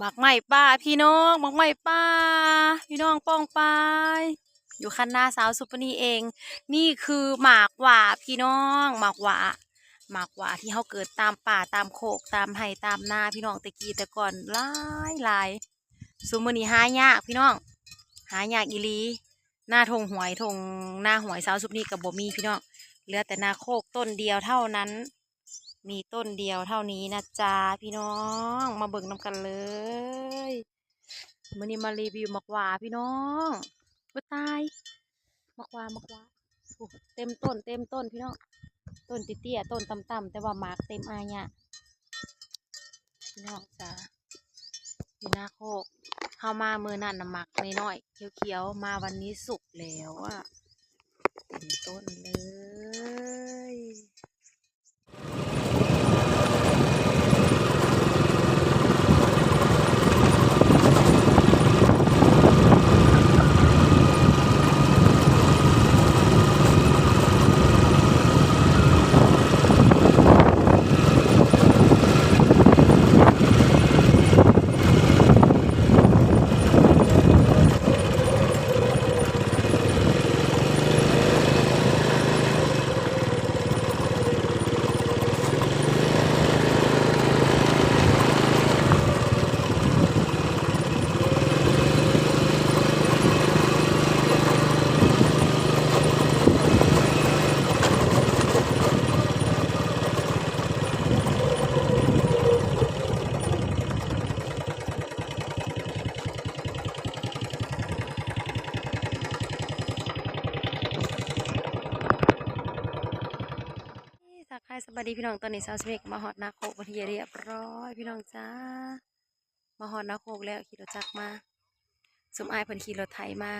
ໝາກໄມ້ປ່າພີ່ນ້ອງ ໝາກໄມ້ປ່າ ພີ່ນ້ອງປ້ອງປາຍ ຢູ່ຄັນນາສາວສຸປະນີເອງ. ນີ້ຄືໝາກຫວ້າພີ່ນ້ອງ ໝາກຫວ້າ ໝາກຫວ້າທີ່ເຮົາເກີດຕາມປ່າຕາມໂຄກຕາມໄຮ່ຕາມນາພີ່ນ້ອງ ແຕ່ກີ້ແຕ່ກ່ອນຫຼາຍໆ. ຊຸມມື້ນີ້ຫາຍາກພີ່ນ້ອງ ຫາຍາກອີ່ຫຼີ. ນາທົ່ງຫ້ວຍ ທົ່ງນາຫ້ວຍສາວສຸປະນີກໍບໍ່ມີພີ່ນ້ອງ ເຫຼືອແຕ່ນາໂຄກຕົ້ນດຽວເທົ່ານັ້ນ. ມີຕົ້ນດຽວເທົ່ານີ້ນະຈ໊ະພີ່ນ້ອງ ມາເບິ່ງນຳກັນເລີຍ. ມື້ນີ້ມາຣີວິວໝາກຫວ້າພີ່ນ້ອງ. ໂອ້ຍຕາຍ ໝາກຫວ້າ ໝາກຫວ້າ ໂອ້ ເຕັມຕົ້ນ ເຕັມຕົ້ນພີ່ນ້ອງ ຕົ້ນເຕ້ຍໆ ຕົ້ນຕ່ຳໆ ແຕ່ວ່າໝາກເຕັມອາຍະ ພີ່ນ້ອງຈ໊ະ. ຢູ່ນາໂຄກ ເຮົາມາມື້ນັ້ນນະໝາກນ້ອຍໆ ຂຽວໆ ມາວັນນີ້ສຸກແລ້ວອະ ເຕັມຕົ້ນເລີຍ. ທັກທາຍສະບາຍດີພີ່ນ້ອງ ຕອນນີ້ສາວສະເມັກມາຮອດນາໂຄກເປັນທີ່ຮຽບຮ້ອຍພີ່ນ້ອງຈ້າ. ມາຮອດນາໂຄກແລ້ວ ຂີ່ລົດຈັກມາ ຊຸມອ້າຍເພິ່ນຂີ່ລົດໄຖມາ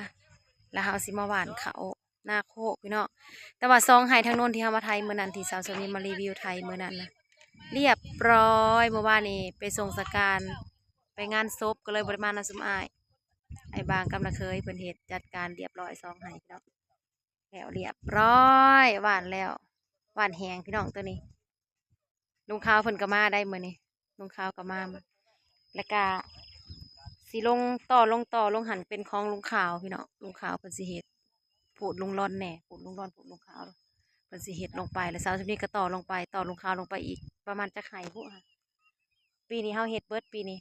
ແລ້ວເຮົາຊິມາຫວ່ານເຂົ້ານາໂຄກພີ່ນ້ອງ. ແຕ່ວ່າສອງໄຮ່ທາງໂນ້ນທີ່ເຮົາມາໄຖມື້ນັ້ນ ທີ່ສາວສະເມັກມາຣີວິວໄຖມື້ນັ້ນນະ ຮຽບຮ້ອຍ. ມື້ວານນີ້ໄປສົ່ງສະການ ໄປງານສົບ ກໍເລີຍບໍ່ໄດ້ມານຳຊຸມອ້າຍ ອ້າຍບາງກັບນ້າເຂີຍ ເພິ່ນເຮັດຈັດການຮຽບຮ້ອຍສອງໄຮ່ພີ່ນ້ອງ. ແລ້ວຮຽບຮ້ອຍ ຫວ່ານແລ້ວ ຫວ່ານແຫ້ງພີ່ນ້ອງ ໂຕນີ້. ລຸງຂາວເພິ່ນກໍມາໄດ໋ມື້ນີ້ ລຸງຂາວກໍມາ ແລ້ວກະຊິລົງຕໍ່ ລົງຕໍ່ ລົງຫັ້ນເປັນຂອງລຸງຂາວພີ່ນ້ອງ. ລຸງຂາວເພິ່ນຊິເຮັດ ພູດລຸງລອນແດ່ ພູດລຸງລອນ ພູດລຸງຂາວ ເພິ່ນຊິເຮັດລົງໄປ ແລ້ວສາວສຸນີກໍຕໍ່ລົງໄປ ຕໍ່ລຸງຂາວລົງໄປອີກປະມານຈັກໄຮ່ພຸ້ນ. ປີນີ້ເຮົາເຮັດເບິດປີນີ້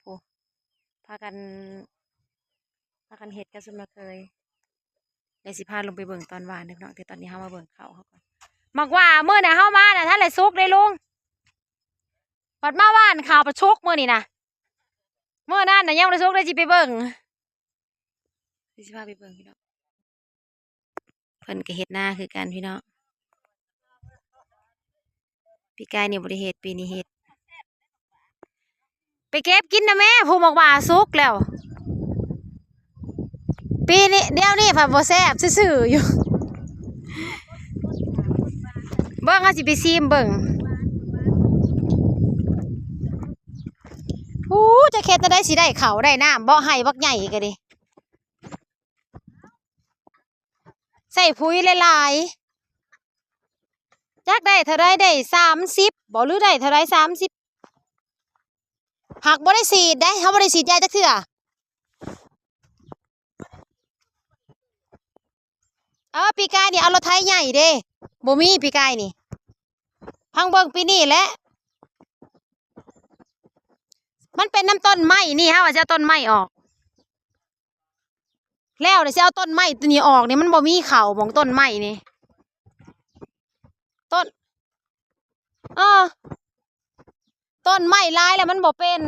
ໂອ້ ພາກັນ ພາກັນເຮັດກັບຊຸມນ້າເຂີຍ. ດຽວຊິພາລົງໄປເບິ່ງຕອນຫວ່ານເດີພີ່ນ້ອງ ແຕ່ຕອນນີ້ເຮົາມາເບິ່ງເຂົ້າເຮົາກ່ອນ. ໝາກຫວ້າມື້ນັ້ນເຮົາມານະ ທັນໄດ້ສຸກເດ້ລຸງ ບັດມາຫວ່ານເຂົ້າປະຊຸກມື້ນີ້ນະ. ມື້ນັ້ນນະຍັງບໍ່ໄດ້ສຸກເດ້ ຊິໄປເບິ່ງ ດຽວຊິພາໄປເບິ່ງພີ່ນ້ອງ. ເພິ່ນກໍເຮັດນາຄືກັນພີ່ນ້ອງ. ປີກາຍນີ້ບໍ່ໄດ້ເຮັດ ປີນີ້ເຮັດ. ໄປເກັບກິນນະແມ່ ຜູ້ໝາກຫວ້າສຸກແລ້ວ. ປີນີ້ ດຽວນີ້ພັດບໍ່ແຊບຊື່ໆຢູ່. ເບິ່ງ ເຮົາຊິໄປຊີມເບິ່ງ. ໂອ້ ຈະເຮັດແນວໃດຊິໄດ້ເຂົ້າໄດ້ນ້ຳ ບໍ່ ໄຮ່ບັກໃຫຍ່ກໍດີ. ໃສ່ປຸ໋ຍຫຼາຍໆ ຈັກໄດ້ເທົ່າໃດ ໄດ້ສາມສິບບໍ່ ຫຼືໄດ້ເທົ່າໃດ ສາມສິບ ຫາກບໍ່ໄດ້ສີດເດ້ ເຮົາບໍ່ໄດ້ສີດຢາຈັກເທື່ອ. ເອີ ປີກາຍນີ້ເອົາລົດໄຖໃຫຍ່ເດ້ ບໍ່ມີປີກາຍນີ້. ພັງເບິ່ງປີນີ້ແຫຼະ ມັນເປັນນຳຕົ້ນໄມ້ນີ້ ເຮົາວ່າຊິເອົາຕົ້ນໄມ້ອອກ ແລ້ວເດ ຊິເອົາຕົ້ນໄມ້ຕົວນີ້ອອກນີ້ ມັນບໍ່ມີເຂົ້າໝ່ອງຕົ້ນໄມ້ນີ້ ຕົ້ນ ເອີ ຕົ້ນໄມ້ຫຼາຍແລ້ວມັນບໍ່ເປັນ.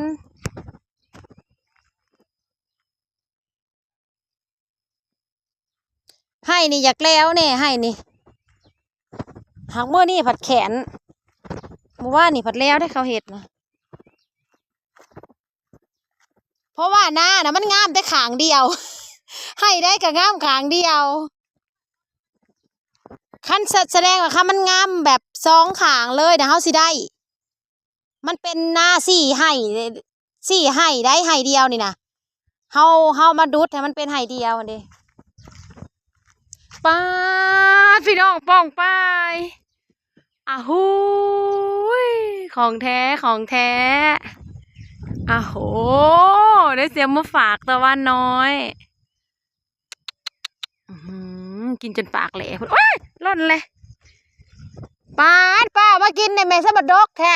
ໄຮ່ນີ້ຢາກແລ້ວແດ່ ໄຮ່ນີ້ ຫາກມື້ນີ້ພັດແຂນ ມື້ວານນີ້ພັດແລ້ວເດ້ ເຂົາເຮັດນະ. ເພາະວ່ານານະມັນງາມແຕ່ຂ້າງດຽວ ໄຮ່ໃດກໍງາມຂ້າງດຽວ. ຄັນສະ ສະແດງວ່າຄັນມັນງາມແບບສອງຂ້າງເລີຍນະ ເຮົາຊິໄດ້. ມັນເປັນນາສີ່ໄຮ່ ສີ່ໄຮ່ໃດ໋ ໄຮ່ດຽວນີ້ນະ ເຮົາ ເຮົາມາດຸດໃຫ້ມັນເປັນໄຮ່ດຽວຫັ້ນເດ. ປາດ ພີ່ນ້ອງປ້ອງປາຍ ອາຫູຍ ຂອງແທ້ ຂອງແທ້. ອ້າໂຫ ໄດ້ສຽມມາຝາກຕາຫວານນ້ອຍ. ອືຫື ກິນຈົນປາກແຫຼະພຸ້ນ. ໂອ້ຍ ຫຼົ່ນເລີຍ. ປາດ ປ້າມາກິນແດ່ແມ່ ສະບັດດົກແທ້.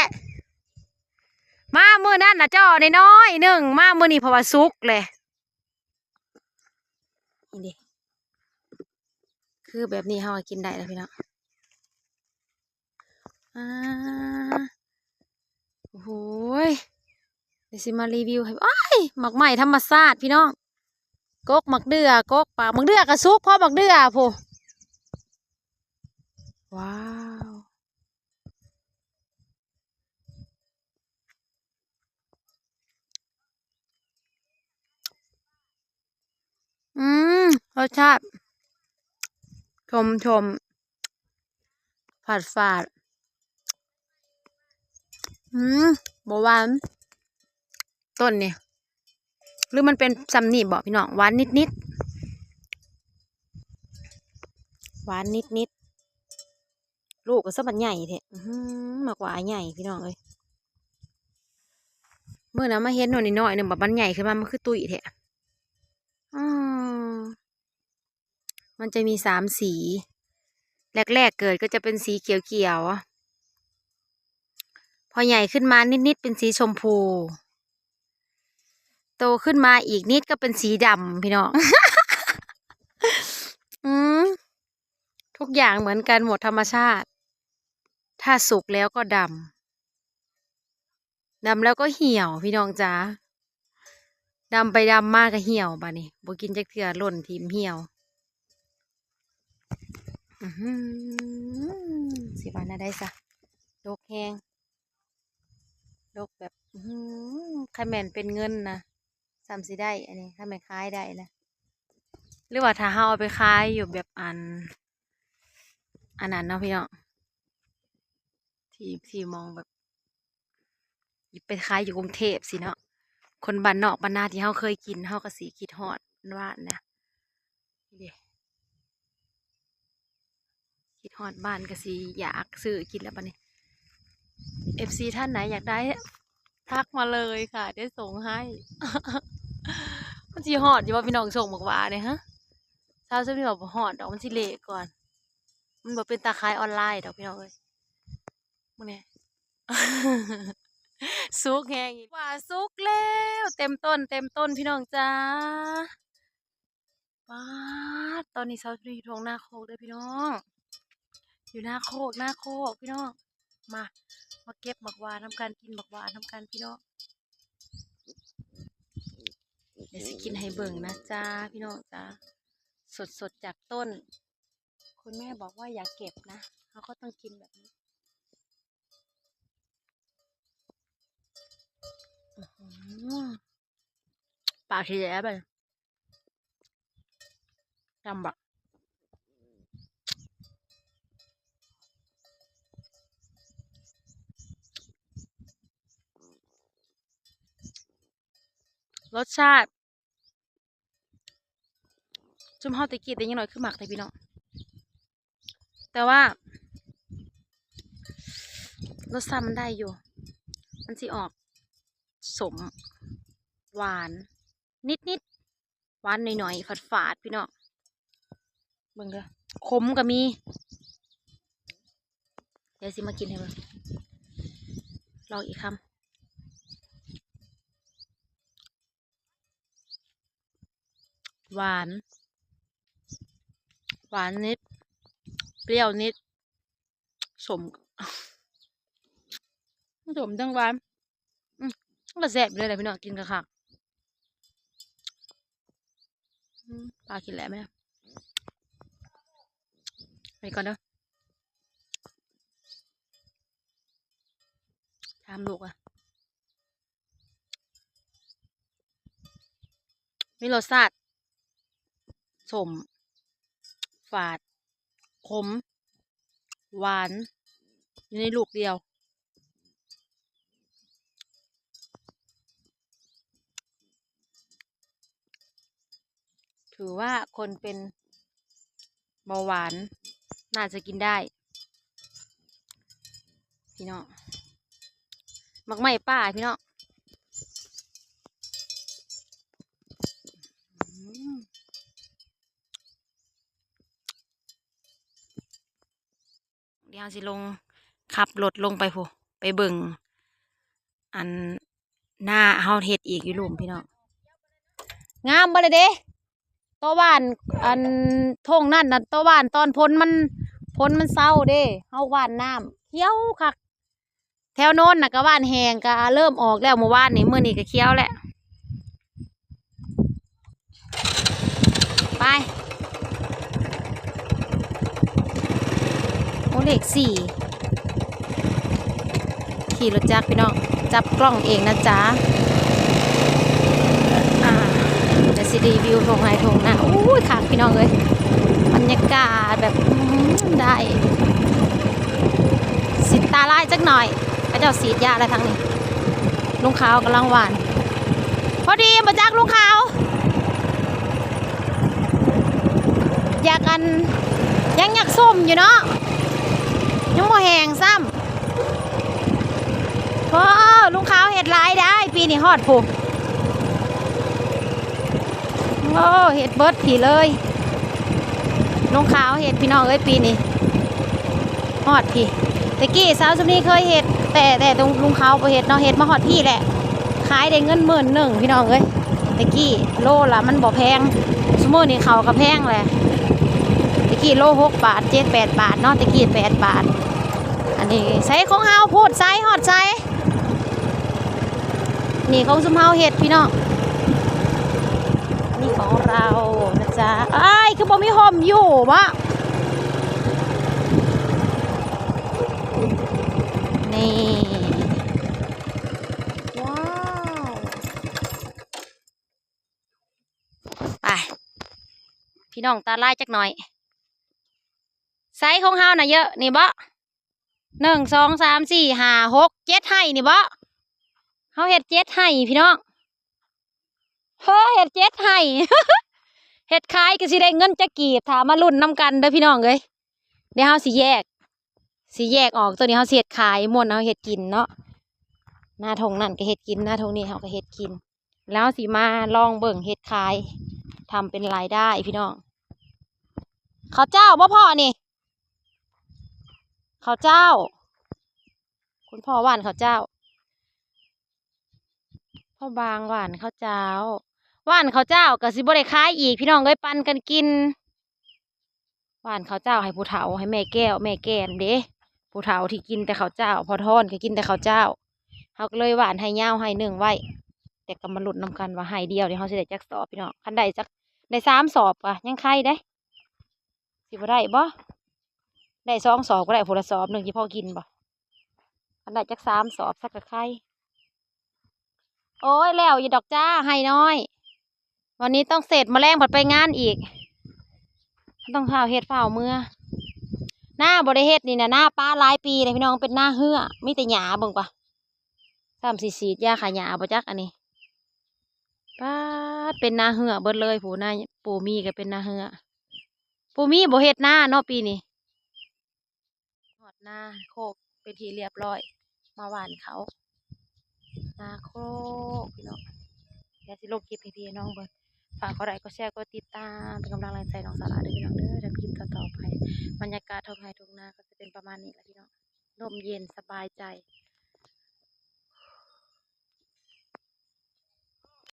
ມາມື້ນັ້ນນະຈໍ້ນ້ອຍໆໜຶ່ງ ມາມື້ນີ້ເພາະວ່າສຸກແຫຼະ. ນີ້ເດ້ ຄືແບບນີ້ເຮົາກໍກິນໄດ້ແລ້ວພີ່ນ້ອງ. ອ່າ ໂອ້ໂຫ ດຽວຊິມາຣີວິວໃຫ້. ໂອ້ຍ ໝາກໄມ້ທຳມະຊາດພີ່ນ້ອງ ກົກໝາກເດື່ອ ກົກປາກໝາກເດື່ອກໍສຸກ ພໍໝາກເດື່ອພຸ້ນ. ວ້າວ. ອືມ ລົດຊາດຊົມໆ ຝາດໆ. ອືມ ບໍ່ຫວານ ຕົ້ນນີ້ ຫຼືມັນເປັນຊ່ຳນີ້ບໍພີ່ນ້ອງ? ຫວານນິດໆ ຫວານນິດໆ. ລູກກໍຊະບັດໃຫຍ່ແທ້. ອື ໝາກຫວ້າໃຫຍ່ພີ່ນ້ອງເອີຍ. ມື້ນັ້ນມາເຫັນໜ່ວຍນ້ອຍໆໜຶ່ງ ບັດມັນໃຫຍ່ຂຶ້ນມາ ມັນຄືຕຸ້ຍແທ້. ອື ມັນຈະມີສາມສີ. ແລກໆເກີດກໍຈະເປັນສີຂຽວໆ ພໍໃຫຍ່ຂຶ້ນມານິດໆເປັນສີຊົມພູ. ໂຕຂຶ້ນມາອີກນິດກໍເປັນສີດຳພີ່ນ້ອງ. ອືມ ທຸກຢ່າງເໝືອນກັນໝົດ ທຳມະຊາດ ຖ້າສຸກແລ້ວກໍດຳ ດຳແລ້ວກໍຫ່ຽວພີ່ນ້ອງຈ໋າ. ດຳໄປດຳມາກໍຫ່ຽວ ບາດນີ້ບໍ່ກິນຈັກເທື່ອ ຫຼົ່ນຖິ້ມຫ່ຽວ. ອືຫື ຊິວ່າແນວໃດຊະ ດົກແຮງ ດົກແບບ ອືຫື ຄັນແມ່ນເປັນເງິນນະ ສ່ຳຊິໄດ້ ອັນນີ້ ຄັນແມ່ນຂາຍໄດ້ນະ. ຫຼືວ່າຖ້າເຮົາເອົາໄປຂາຍຢູ່ແບບ ອັນ ອັນນັ້ນເນາະພີ່ນ້ອງ ທີ່ ທີ່ໝ່ອງແບບ ໄປຂາຍຢູ່ກຸງເທບຊີ້ເນາະ ຄົນບ້ານນອກບ້ານນາທີ່ເຮົາເຄີຍກິນ ເຮົາກໍຊິຄິດຮອດບ້ານນະ. ນີ້ເດ້ ຄິດຮອດບ້ານກໍຊິຢາກຊື້ກິນແລ້ວບາດນີ້. ເອັຟຊີທ່ານໃດຢາກໄດ້ ທັກມາເລີຍຄ່ະ ດຽວສົ່ງໃຫ້. ມັນຊິຮອດຢູ່ບໍ່ພີ່ນ້ອງ ສົ່ງໝາກຫວ້ານີ້ ຮະ? ຊາວຊະມີວ່າບໍ່ຮອດດອກ ມັນຊິເລະກ່ອນ. ມັນບໍ່ເປັນຕາຂາຍອອນລາຍດອກພີ່ນ້ອງເອີຍ. ມື້ນີ້ ສຸກແຮງອີກ ຫວ້າສຸກແລ້ວ ເຕັມຕົ້ນ ເຕັມຕົ້ນ ພີ່ນ້ອງຈ໋າ. ປາດ ຕອນນີ້ຊາວຢູ່ທົ່ງນາໂຄກເດີ້ພີ່ນ້ອງ ຢູ່ນາໂຄກ ນາໂຄກພີ່ນ້ອງ. ມາ ມາເກັບໝາກຫວ້ານຳກັນ ກິນໝາກຫວ້ານຳກັນພີ່ນ້ອງ. ດຽວຊິກິນໃຫ້ເບິ່ງນະຈ້າ ພີ່ນ້ອງຈ້າ ສົດໆຈາກຕົ້ນ. คุณแม่บอกว่าอย่าเก็บนะ เราก็ต้องกินแบบนี้ อื้อหือ ปากสีแดงไป จำบะ รสชาติ ซุมเฮาแต่กี้แต่ยังน้อยคือมักแท้พี่น้อง แต่ว่ารสชาติมันได้อยู่ มันสิออกสม หวาน นิดๆ หวานหน่อยๆ ฝาดๆ พี่น้อง เบิ่งเด้อ ขมก็มี เดี๋ยวสิมากินให้เบิ่ง ลองอีกคำ หวาน หวานนิด เปรี้ยวนิด สม สมทั้งหวาน อืม มันก็แซ่บอยู่แล้วแหละพี่น้อง กินก็คัก อืม ปลากินแหละแม่ ไปก่อนเด้อ ถามลูกว่า มีรสชาติ ส้ม ฝาด ขม หวาน อยู่ในลูกเดียว ถือว่าคนเป็นเบาหวานน่าจะกินได้ พี่น้อง หมากไม้ป่าพี่น้อง ເຮົາຊິລົງ ຂັບລົດລົງໄປພຸ້ນ ໄປເບິ່ງ ອັນ ນາເຮົາເຮັດອີກຢູ່ລຸ່ມພີ່ນ້ອງ. ງາມບໍ່ລະເດ້ ຕໍ່ຫວ່ານ ອັນ ທົ່ງນັ້ນນະ ຕໍ່ຫວ່ານຕອນຝົນມັນ ຝົນມັນເຊົາເດ້ ເຮົາຫວ່ານນ້ຳ ຂຽວຄັກ. ແຖວໂນ້ນນະກະຫວ່ານແຫ້ງ ກະເລີ່ມອອກແລ້ວ ມື້ວານນີ້ ມື້ນີ້ກະຂຽວແລ້ວ. ໄປ ໂອ ເລກສີ່ ຂີ່ລົດຈັກພີ່ນ້ອງ ຈັບກ້ອງເອງນະຈ໊ະ. ອ່າ ດຽວຊິຣີວິວທົ່ງໄຮ່ທົ່ງນາ. ໂອ້ຍ ຄັກພີ່ນ້ອງເອີຍ ບັນຍາກາດແບບ ອືມ ໄດ້ ຊິຕາລາຍຈັກໜ້ອຍ. ເຂົາເຈົ້າສີດຢາແລ້ວທາງນີ້ ລຸງຂາວກຳລັງຫວ່ານ. ພໍດີບໍ່ຈັກລຸງຂາວ ຢາກ ອັນ ຍັງຢາກຊຸ່ມຢູ່ເນາະ ຍັງບໍ່ແຫ້ງຊ້ຳ. ໂອ້ ລຸງຂາວເຮັດຫຼາຍໄດ໋ ປີນີ້ຮອດພຸ້ນ. ໂອ້ ເຮັດເບິດພີ້ເລີຍ ລຸງຂາວເຮັດພີ່ນ້ອງເອີຍ ປີນີ້ຮອດພີ້. ແຕ່ກີ້ສາວຊຸມນີ້ເຄີຍເຮັດ ແຕ່ ແຕ່ລຸງຂາວບໍ່ເຮັດເນາະ ເຮັດມາຮອດພີ້ແຫຼະ ຂາຍໄດ້ເງິນໝື່ນໜຶ່ງພີ່ນ້ອງເອີຍ. ແຕ່ກີ້ໂລລະມັນບໍ່ແພງ ຊຸມື້ນີ້ເຂົ້າກະແພງແຫຼະ. ແຕ່ກີ້ໂລຫົກບາດ ເຈັດແປດບາດເນາະ ແຕ່ກີ້ແປດບາດ. ອັນນີ້ໃສຂອງເຮົາ ໂພດໃສຮອດໃສ. ນີ້ຂອງຊຸມເຮົາເຮັດພີ່ນ້ອງ ນີ້ຂອງເຮົານະຈ໊ະ. ອ້າຍ ຄືບໍ່ມີຮົ່ມຢູ່ວະ ນີ້ ວ້າວ ໄປ ພີ່ນ້ອງຕາລາຍຈັກໜ້ອຍ. ໃສຂອງເຮົານະເຢີະນີ້ເບາະ ໜຶ່ງ ສອງ ສາມ ສີ່ ຫ້າ ຫົກ ເຈັດໄຮ່ນີ້ເບາະ ເຮົາເຮັດເຈັດໄຮ່ພີ່ນ້ອງ. ເຮີ ເຮັດເຈັດໄຮ່ ເຮັດຂາຍກະຊິໄດ້ເງິນຈັກກີບ ຖ້າມາລຸ້ນນຳກັນເດີພີ່ນ້ອງເອີຍ. ດຽວເຮົາຊິແຍກ ຊິແຍກອອກ ໂຕນີ້ເຮົາຊິເຮັດຂາຍ ມ່ວນເຮົາເຮັດກິນເນາະ. ນາທົ່ງນັ້ນກະເຮັດກິນ ນາທົ່ງນີ້ເຮົາກະເຮັດກິນ ແລ້ວເຮົາຊິມາລອງເບິ່ງເຮັດຂາຍ ທຳເປັນລາຍໄດ້ພີ່ນ້ອງ. ເຂົ້າເຈົ້າບໍ່ພໍ່ນີ້ ເຂົ້າເຈົ້າ ຄຸນພໍ່ຫວ່ານເຂົ້າເຈົ້າ ພໍ່ບາງຫວ່ານເຂົ້າເຈົ້າ ຫວ່ານເຂົ້າເຈົ້າກະຊິບໍ່ໄດ້ຂາຍອີກພີ່ນ້ອງເອີຍ ປັ່ນກັນກິນ. ຫວ່ານເຂົ້າເຈົ້າໃຫ້ຜູ້ເຖົ້າ ໃຫ້ແມ່ແກ້ວແມ່ແກ່ນເດ້ ຜູ້ເຖົ້າທີ່ກິນແຕ່ເຂົ້າເຈົ້າ ພໍ່ທອນກະກິນແຕ່ເຂົ້າເຈົ້າ. ເຮົາກະເລີຍຫວ່ານໄຮ່ຍາວໄຮ່ໜຶ່ງໄວ້ ແຕ່ກະມາລຸ້ນນຳກັນວ່າໄຮ່ດຽວນີ້ເຮົາຊິໄດ້ຈັກສອບພີ່ນ້ອງ. ຄັນໄດ້ຈັກ ໄດ້ສາມສອບກະຍັງໄຄເດ້ ຊິບໍ່ໄດ້ບໍ່ ໄດ້ສອງສອບກະໄດ້ ຜູ້ລະສອບໜຶ່ງຊິພໍກິນບໍ່. ຄັນໄດ້ຈັກສາມສອບຊະກະໄຄ. ໂອ້ຍ ແລ້ວຢູ່ດອກຈ້າໄຮ່ນ້ອຍ ວັນນີ້ຕ້ອງເສັດ ມະແລງພັດໄປງານອີກ ຕ້ອງຟ້າວເຮັດຟ້າວເມືອ. ນາບໍ່ໄດ້ເຮັດນີ້ນະ ນາປະຫຼາຍປີແລ້ວພີ່ນ້ອງ ເປັນນາເຮື້ອ ມີແຕ່ຫຍ້າ ເບິ່ງກວ່າ ຊ້ຳຊິສີດຢາຂ້າຫຍ້າບໍ່ຈັກອັນນີ້. ປາດ ເປັນນາເຮື້ອເບິດເລີຍ ຜູ້ນາ ປູ່ມີກະເປັນນາເຮື້ອ ປູ່ມີບໍ່ເຮັດນາເນາະປີນີ້. ຮອດນາໂຄກເປັນທີ່ລຽບລ້ອຍ ມາຫວ່ານເຂົ້ານາໂຄກພີ່ນ້ອງ. ດຽວຊິລົງຄລິບໃຫ້ພີ່ໃຫ້ນ້ອງເບິ່ງ ຝາກກົດໄລກົດແຊ ກົດຕິດຕາມ ເປັນກຳລັງແຮງໃຈນ້ອງສາລາເດີພີ່ນ້ອງເດີ ທຳຄລິບຕໍ່ໆໄປ. ບັນຍາກາດທົ່ງໄຮ່ທົ່ງນາກະຈະເປັນປະມານນີ້ລະພີ່ນ້ອງ ລົມເຢັນສະບາຍໃຈ.